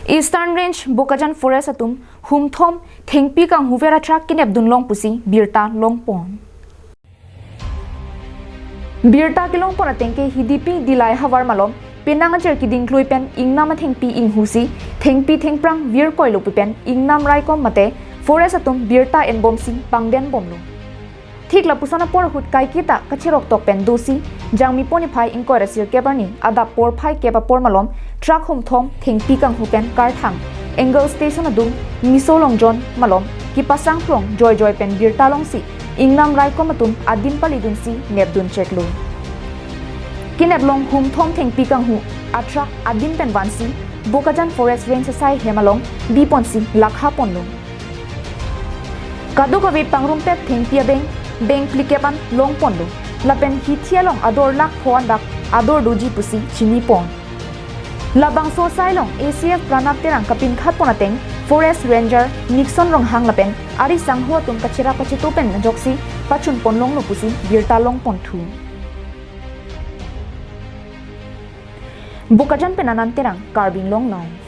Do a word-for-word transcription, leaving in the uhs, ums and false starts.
Eastern Range Bokajan Forest atum humthom thengpi kanghuver atrak kenep dunlong pusi birta longpon. Birta kelongpon ateng ke Hidipi Dilai havar malom penang ajer keding klui pen ingnam athengpi inghusi thengpi thengphrang virkoilo pu pen ingnam raikom mate forest atum birta enbomsi pangdenbomlo. Thik lapuson apor ahut kaiketa kacheroktok pen dosi Jangmipo niphai ingkoi ra sirkep arni adap porphai kep apor malom truck humthom thengpi kanghu pen karthang Angle Station adung Miso Longjon malom kepasang plong joijoi pen birta longsi ingnam raikom atum adim palidunsi nepdun cheklo. Keneplong humthom thengpi kanghu atrak adim pen vansi Bokajan Forest Range asai hem along biponsi lakhaponlo. Kadokave pangrumpet thengpi abeng beng phlikep an longponlo. Lapen hithi along ador lakpho an dak ador doji pusi chinipon. Labangso asai along A C F Pranab Terang kapinkhatpon ateng Forest Ranger Nixon Ronghang lapen ari sangho atum kacherap kacheto pen ajoksi pachunponlonglo pusi birta longponthu. Bokajan pen Anand Terang, Karbi Anglong Live.